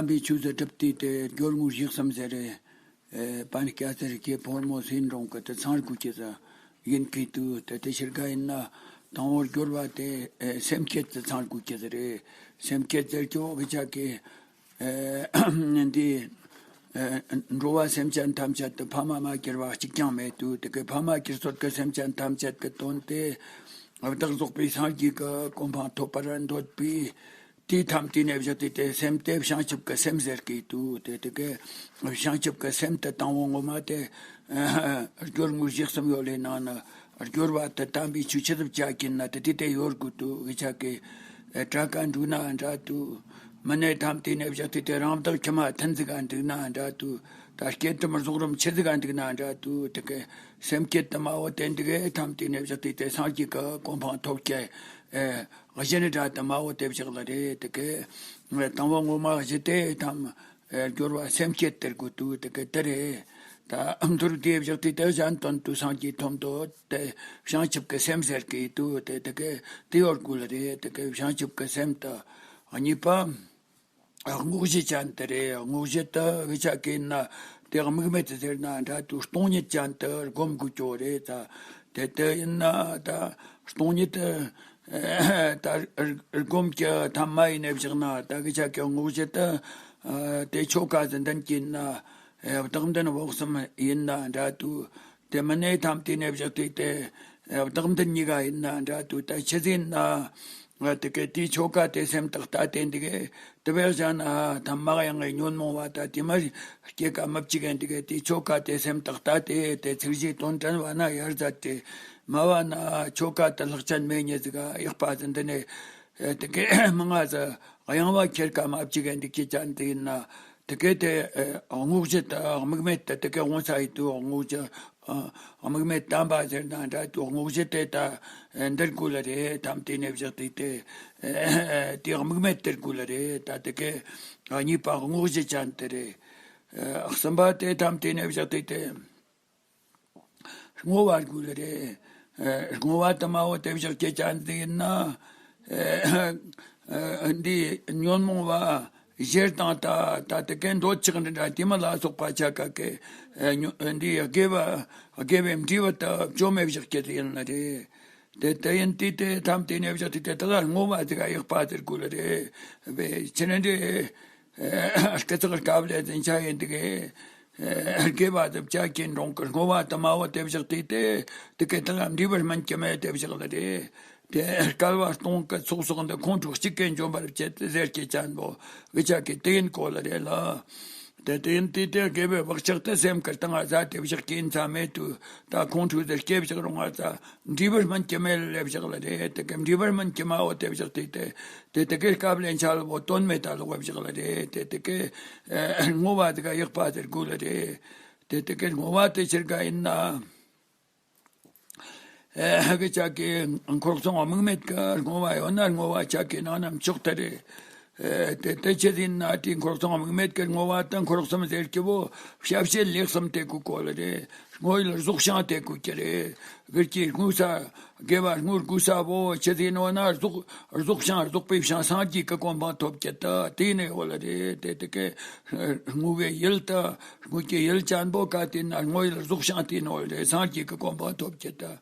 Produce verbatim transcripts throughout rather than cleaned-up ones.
དམ་པའི་ཆོས་སུ་གྲུབ་དུས་དེ་སྦྱོར་དངོས་གཞི་གསུམ་ཟེར་རེད། ཨེ། པཎ་ཉི་སྐྱ་སེར་སྐྱའི་ཕོ་མོ་སེང་འབྲོང་གི་དེ་ཚང་དགོས་ཀྱི་ཟེར་ཡིན་གི་འདུག་དེ་དེ་ཕྱིར་ག་ཡིན་ན་དང་པོར་སྦྱོར་བ་དེ་ཨེ་སེམས་བསྐྱེད་དེ་ཚང་དགོས་ཀྱི་ཟེར་རེད། སེམས་བསྐྱེད་ཟེར་གྱི་འོ་གི་ཆ་གི་ཨེ། འདི་ཨེ་འགྲོ་བ་སེམས་ཅན་ཐམས་ཅད་དུ་ཕ་མ་མ་གྱུར་པ་གཅིག་ཀྱང་མེད་དུས་དེ་གའི་ཕ་མ་གྱུར་ཚོད་ཀྱི་སེམས་ཅན་ཐམས་ཅད་ཀྱི་དོན་དེ་བདག་རྫོགས་པའི་སངས་རྒྱས་ཀྱི་གོ་འཕང་ཐོབ་པར་འདོད་པའི་དེའི་ཐབས་དེ་ནས་བཞག་སྟེ་དེ་སེམས་དེ་བྱང་ཆུབ་ཀྱི་སེམས་ཟེར་གི་འདུག་དེ་དེ་གའི་བྱང་ཆུབ་ཀྱི་སེམས་དེ་དང་པོ་ངོ་མ་དེ་སྦྱོར་དངོས་གཞི་གསུམ་ཡོད་ལེ་ནང་ན་སྦྱོར་བ་དེ་དམ་པའི་ཆོས་ཆི་ཟིག་བྱ་གིན་ན་དེ་དེ་དེ་ཡོད་དགོས་འདུག་གི་ཆ་གི་གྲྭ་ཁ་འགྲོ་ན་འདྲ་འདུག་མི་ནས་ཐམས་དེ་ནས་བཞག་སྟེ་དེ་རང་བདག་ཁྱིམ་མ་མཐུན་ཟིག་ག་འདུག་ན་འདྲ་འདུག་ད་སྐྱེ་ཁྲིམས་རྫོགས་རིམ་ཆི་ཟིག་ག་འདུག་ན་འདྲ་འདུག་དེ་གའི་སེམས་བསྐྱེད་དུ་མ་བོ་དེ་འདི་གའི་ཐམས་དེ་ནས་བཞག་སྟེ་དེ་སངས་རྒྱས་ཀྱི་གོ་འཕང་ཐོབ་ཀྱི་གཞི་ནས་འདྲ་དུ་མ་བོ་དེ་བཞག་ལ་རེད། དེ་གའི་དང་པོ་ངོ་མ་གཞི་དེ་ཐམས་སྦྱོར་བ་སེམས་བསྐྱེད་དེར་དགོས་འདུག་དེ་གའི་དེ་རེད། ད་མདོར་དེ་བཞག་སྟེ་དེ་གཞན་དོན་དུ་སངས་རྒྱས་ཐོབ་འདོད་དེ་བྱང་ཆུབ་ཀྱི་སེམས་ཟེར་གི་འདུག་དེ་དེ་གའི་དེ་ཡོད་དགོས་ལ་རེད། དེ་གའི་བྱང་ཆུབ་ཀྱི་སེམས་དང་གཉིས་པ། དངོས་གཞི་ཅན་དེ་རེད། དངོས་གཞི་དེ་གི་ཆ་གི་ན་དེ་དམིགས་མེད་དུ་ཟེར་ན་འདྲ་འདུག་སྟོང་ཉིད་ཅན་དེ་སྒོམ་དགོས་ཀྱི་རེད། ད་དེ་དེ་ཡིན་ན་ད་སྟོང་ཉིད་དེ་ད་སྒོམ་གྱི་ཐབས་མ་ཡིན་ནས་བཞག་ན་ད་གི་ཆ་གི་དངོས་གཞི་དེ་དེ་ཆོ་ག་ཟིན་ལྡན་གྱི་ན་བདག་མདུན་བོགས་སམ་ཡིན་ན་འདྲ་འདུག་དེ་མིན་ནས་ཐམས་དེ་ནས་བཞག་སྟེ་དེ་བདག་མདུན་གཉིས་ཀ་ཡིན་ན་འདྲ་འདུག་ད་ཆི་ཟིན་ན་དེ་གའི་དེའི་ཆོ་ག་དེ་སེམས་ཐག་ལྟ་དེ་འདི་གའི་དེ་བས་གཞན་ཐ་མག་ཡང་ངའི་ཉོན་མོངས་པ་ད་དེ་མ་སྐྱེ་ཀ་མི་བཅུག་གན་འདི་གའི་དེའི་ཆོ་ག་དེ་སེམས་ཐག་ལྟ་དེ་དེ་ཚིག་བཞི་དོན་དྲན་བ་ན་ཡར་མཛད་དེ་མ་བ་ན་ཆོ་ག་དེ་ལྷག་ཅན་མེད་ཉེ་ཟིག་ག་ཡག་པ་ཟིན་འདི་ནས་དེ་གའི་མི་ང་ཟི་གཡེང་བ་ཁྱེར་ཀ་མ་བཅུག་གན་འདི་གི་ཅན་དེ་ཡིན་ན། དེ་གའི་དེ་དངོས་གཞི་དེ་དམིགས་མེད་དེ་དེ་གའི་དབང་ས་ཡི་དུ་དངོས་གཞི་དམིགས་མེད་དམ་པ་ཟེར་ན་འདྲ་དུ་དངོས་གཞི་དེ་ད་འདིར་དགོས་ལ་རེད། ཐམས་དེ་ནས་བཞག་སྟེ་དེ་དེ་དམིགས་མེད་དེར་དགོས་ལ་རེད། ད་དེ་གའི་གཉིས་པ་དངོས་གཞི་ཅན་དེ་རེད། གསུམ་པ་དེ་ཐམས་དེ་ནས་བཞག་སྟེ་དེ། བསྔོ་བ་དགོས་ལ་རེད། ཨ། བསྔོ་བ་དུ་མ་བོ་དེ་བཞག་སྐྱེ་ཅན་ཟིག་ཡིན་ན། ཨ། ཨ། འདི་ཉོན་མོངས་པ་གཞིར་བཏང་ད་ད་དེ་གའི་འདོད་ཆགས་འདི་འདྲ་དེ་མ་ལ་སོགས་པ་ཆ་ག་གི། ཨ། ཉོ། འདི་དགེ་བ་དགེ་བའི་འབྲས་བུ་དུ་བཅོམ་མེད་བཞག་སྐྱེ་ཟིག་ཡིན་ལ་རེད། དེ་དེ་ཡིན་དུས་དེ་ཐམས་དེ་ནས་བཞག་དེ་དེ་ད་བསྔོ་བ་ཟིག་ག་ཡག་པ་ཟེར་དགོས་ལ་རེད། བས་ཕྱི་ནས་འདྲེ། སྐུ་ཚེགས་དཀའ་ལས་འཛིན་ཆ་ཡིན་འདུག་གས། དགེ་བ་དུ་བྱ་གྱེན་འགྲོང་གི་བསྔོ་བ་དུ་མ་བོ་དེ་བཞག་དུས་དེ་དེ་གའི་དེ་ལ་འབྲས་བུ་སྨིན་གྱི་མེད་དེ་བཞག་ལ་རེད། དེ་སྐལ་བ་སྟོང་གི་ཚོགས་བསགས་འདི་ཁོང་ཁྲོ་གཅིག་གིས་འཇོམས་པར་བྱེད་དེ་ཟེར་གྱི་ཅན་པོ་གི་ཆ་གི་དེ་ཡིན་གོ་ལ་རེད་ལ། དེ་དེ་ཡིན་དུས་དེ་དགེ་བའི་བག་ཆགས་དེ་སེམས་ཀྱི་སྟེང་ང་ཟ་དེ་བཞག་གྱིན་ཚ་མེད་དུ་ད་ཁོང་ཁྲོ་དེ་སྐྱེ་བཞག་རུང་ང་ཚ། འབྲས་བུ་སྨིན་གྱི་མེད་ལ་ལེབ་བཞག་ལ་རེད། དེ་གའི་འབྲས་བུ་སྨིན་གྱི་མ་བོ་དེ་བཞག་དེ་དེ་དེ་དེ་གའི་སྐབས་ལེན་ཆ་ལ་བོ་དོན་མེད་ད་ལོག་བཞག་ལ་རེད། དེ་དེ་གའི་བསྔོ་བ་དེ་ག་ཡག་པ་ཟེར་དགོས་ལ་རེད། དེ་དེ་གའི་བསྔོ་བ་དེ་ཕྱིར་ག་ཡིན་ན། ཨ། གི་ཆ་གི་འཁོར་གསུམ་དམིགས་མེད་ཀྱི་བསྔོ་བ་ཡོད་ན་བསྔོ་བ་ཆ་གི་ནང་ན་མཆོག་ཏུ་རེད། ཨེ། དེ་དེ་ཆི་ཟིན་ན་དེ་འཁོར་གསུམ་དམིགས་མེད་ཀྱི་བསྔོ་བ་དང་འཁོར་གསུམ་ཟེར་གྱི་བོ་ཞབས་ཕྱི་ལེགས་གསུམ་དེ་གུ་གོ་ལ་རེད། བསྔོ་ཡུལ་རྫོགས་བྱང་དེ་གུ་གྱི་རེད། གིར་གྱི་བསྔོ་ས་དགེ་བ་བསྔོ་དགོས་ས་བོ་ཆི་ཟིན་ནོ་ན་རྫོགས་རྫོགས་བྱང་རྫོགས་པའི་བྱང་སངས་རྒྱས་ཀྱི་གོ་འཕང་ཐོབ་ཀྱི་ད་དེ་ནས་ཡོད་ལ་རེད། དེ་དེ་གའི་བསྔོ་བའི་ཡུལ་ད་བསྔོ་གྱི་ཡུལ་ཅན་པོ་ག་དེ་ན་བསྔོ་ཡུལ་རྫོགས་བྱང་དེ་ནོ་ལ་རེད། སངས་རྒྱས་ཀྱི་གོ་འཕང་ཐོབ་ཀྱི་ད།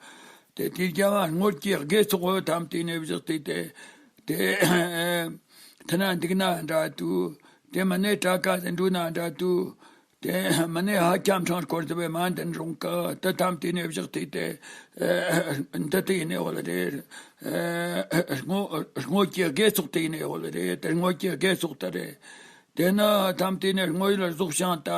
དེ་དེ་རྒྱ་བ་དངོས་ཀྱི་དགེ་ཚོགས་འོད་ཐམས་དེ་ནས་བཞག་སྟེ་དེ། དེ་ཐ་ན་འདུག་ན་འདྲ་དུ། དེ་མ་ནས་དྲག་ག་དེ་འགྲོ་ན་འདྲ་དུ། དེ་མ་ནས་ཧ་ཁྱམ་ཕྲང་སྐོར་དུ་བས་མ་འདི་རུང་གི་དེ་ཐམས་དེ་ནས་བཞག་སྟེ་དེ། འདི་དེ་ནས་འོ་ལ་རེད། དངོས་དངོས་ཀྱི་དགེ་ཚོགས་དེ་ནས་འོ་ལ་རེད། དེ་དངོས་ཀྱི་དགེ་ཚོགས་དེ་རེད། དེ་ནི་ཐམས་དེ་ནས་བསྔོ་ཡུལ་རྫོགས་བྱང་ད།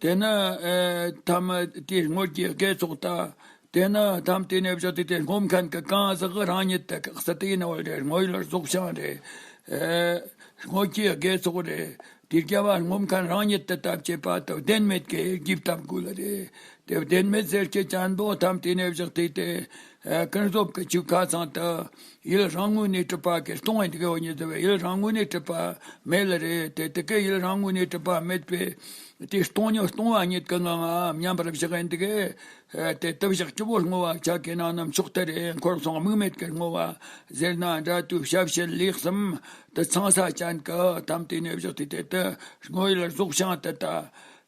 དེ་ནི་ཨེ་ཐམས་དེ་བསྔོ་རྒྱུའི་དགེ་ཚོགས་ད། དེ་ནི་ཐམས་དེ་ནས་བཞག་སྟེ་དེ་བསྔོ་མཁན་གྱི་གང་ཟག་རང་ཉིད་དུ་བཀག་ས་དེ་ཡིན་ནོ་རེད། བསྔོ་ཡུལ་རྫོགས་བྱང་རེད། ཨེ་བསྔོ་རྒྱུའི་དགེ་ཚོགས་རེད། དེ་རྒྱ་བ་བསྔོ་མཁན་རང་ཉིད་དུ་བཏབ་བྱེད་པ་དང་བདེན་མེད་ཀྱི་རྒྱུ་བཏབ་དགོས་ལ་རེད། དེ་བདེན་མེད་ཟེར་གྱི་ཅན་པོ་ཐམས་དེ་ནས་བཞག་སྟེ་དེ། ཀུན་རྫོབ་ཀྱི་ཆོས་ཁ་ཚང་དུ་ཡུལ་རང་ངོས་ནས་གྲུབ་པ་གི་སྟོང་ཡིན་གི་འོ་ཉིད་དུ་བས། ཡུལ་རང་ངོས་ནས་གྲུབ་པ་མེད་ལ་རེད། དེ་དེ་གའི་ཡུལ་རང་ངོས་ནས་གྲུབ་པ་མེད་པའི་དེ་སྟོང་ཉིད་སྟོང་བ་ཉིད་ཀྱི་ངང་ང་མཉམ་པར་བཞག་ཡིན་གི། དེ་དུ་བཞག་སྤྱི་བོ་བསྔོ་བ་ཆ་གི་ནང་ན་མཆོག་ཏུ་རེད། འཁོར་གསུམ་དམིགས་མེད་ཀྱི་བསྔོ་བ་ཟེར་ན་འདྲ། དུས་ཞབས་ཕྱི་ལས་གསུམ་དུ་ཚང་ས་ཅན་གི་ཐམས་དེ་ནས་བཞག་དེ་དེ་དུ་བསྔོ་ཡུལ་རྫོགས་བྱང་དུ་ད།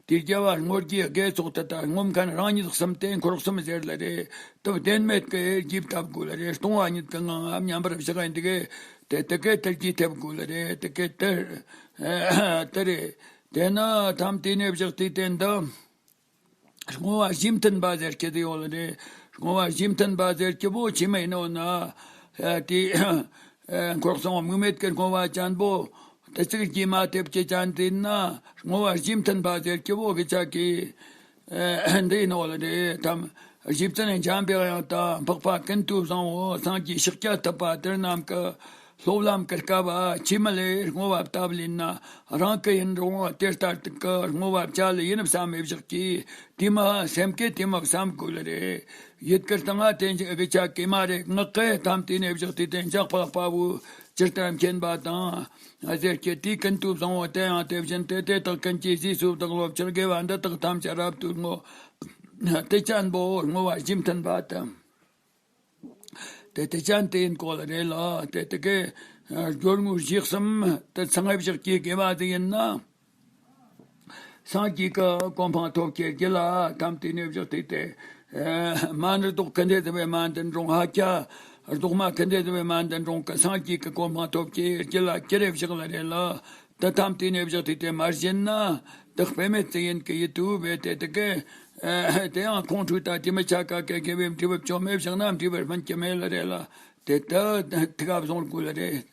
དེ་རྒྱལ་བ་བསྔོ་རྒྱལ་དགེ་ཚོགས་དུ་ད་བསྔོ་མཁན་རང་ཉིད་གསུམ་སྟེ་འཁོར་གསུམ་ཟེར་ལ་རེད། དུ་བདེན་མེད་ཀྱི་རྒྱས་བཏབ་དགོས་ལ་རེད། སྟོང་བ་ཉིད་ཀྱི་ངང་ང་མཉམ་པར་བཞག་ཡིན་དེ་གའི་དེ་དེ་གའི་དུ་རྒྱས་ཐེབས་དགོས་ལ་རེད། དེ་གའི་དུ་དུ་རེད། དེ་ན་ཐམས་དེ་ནས་བཞག་དེ་དེ་འདི་བསྔོ་བ་བཞི་མཐུན་པ་ཟེར་གྱི་དེ་ཡོད་ལ་རེད། བསྔོ་བ་བཞི་མཐུན་པ་ཟེར་གྱི་བོ་ཆི་མེད་ནོ་ན། དེ་འཁོར་གསུམ་དམིགས་མེད་ཀྱི་བསྔོ་བ་ཅན་པོ་དེ་ཚིག་གིས་མ་ཐེབས་ཀྱི་ཅན་དེ་ན་བསྔོ་བ་བཞི་མཐུན་པ་ཟེར་གྱི་བོ་གི་ཆ་གི་འདི་ནོ་ལ་རེད། དམ་བཞི་བརྩོན་འཇམ་པའི་དབྱངས་དང་འཕགས་པ་ཀུན་ཏུ་བཟང་པོ་སངས་རྒྱས་ཤཱཀྱ་ཐུབ་པ་དེ་རྣམས་ཀྱི་སློབ་ལམ་གྱི་སྐབས་ཆི་མ་ལས་བསྔོ་བ་བཏབ་ལེན་ན་རང་གི་ཡིན་རུང་དེ་ལྟར་དུ་གི་བསྔོ་བ་བྱ་ལ་ཡིན་བསམ་མི་བཞག་གི། དེ་མ་སེམས་ཀྱི་དེ་མ་བསམ་དགོས་ལ་རེད། ཡུལ་གྱི་སྟེང་ང་དེ་འཇིག་གི་ཆ་གི་མ་རེད། ངག་གི་དམ་དེ་ནས་བཞག་དེ་དེ་འཇག་པ་དཔའ་བོ་ཇི་ལྟར་མཁྱེན་པ་དང་ཟེར་གྱི་དེ་ཀུན་ཏུ་བཟང་པོ་དེ་ཡང་དེ་བཞིན་ཏེ། དེ་དག་ཀུན་གྱི་རྗེས་སུ་བདག་སློབ་ཕྱིར། དགེ་བ་འདི་དག་ཐམས་ཅད་རབ་ཏུ་བསྔོ། དེ་ཅན་པོ་བསྔོ་བ་བཞི་མཐུན་པ་དང་། དེ་དེ་ཅན་དེ་ཡིན་གོ་ལ་རེད་ལ། དེ་དེ་གའི་སྦྱོར་དངོས་བཞི་གསུམ་དེ་ཚང་བཞག་གི་དགེ་བ་དེ་ཡིན་ན། སངས་རྒྱས་ཀྱི་གོ་འཕང་ཐོབ་ཀྱི་རྒྱུ་ལ་དམ་དེ་ནས་བཞག་དེ་དེ། མ་ཎི་རྡོག་ཀི་འདྲེ་དེ་བས་མ་འདི་འགྲོང་ཧ་ཀྱ། རྡོག་མ་ཀི་འདྲེ་དེ་བས་མ་འདི་འགྲོང་གི་སངས་རྒྱས་ཀྱི་གོ་འཕང་ཐོབ་ཀྱི་རྒྱུ་ལ་ཀི་རེ་བཞག་ལ་རེད་ལ། དེ་དམ་དེ་ནས་བཞག་དེ་དེ་མ་བཞེད་ན་དེ་དཔེ་མེད་དེ་ཡིན་གི་ཡིད་དུ་བས་དེ་དེ་གི། དེ་ཡང་ཁོང་ཁྲོ་ད་དེ་མི་ཆ་ག་གི་དགེ་བའི་འབྲས་བུ་བཅོམ་མེད་བཞག་ན་འབྲས་བུར་སྨིན་གྱི་མེད་ལ་རེད་ལ། དེ་དེ་ཐུགས་བཟུང་དགོས་ལ་རེད།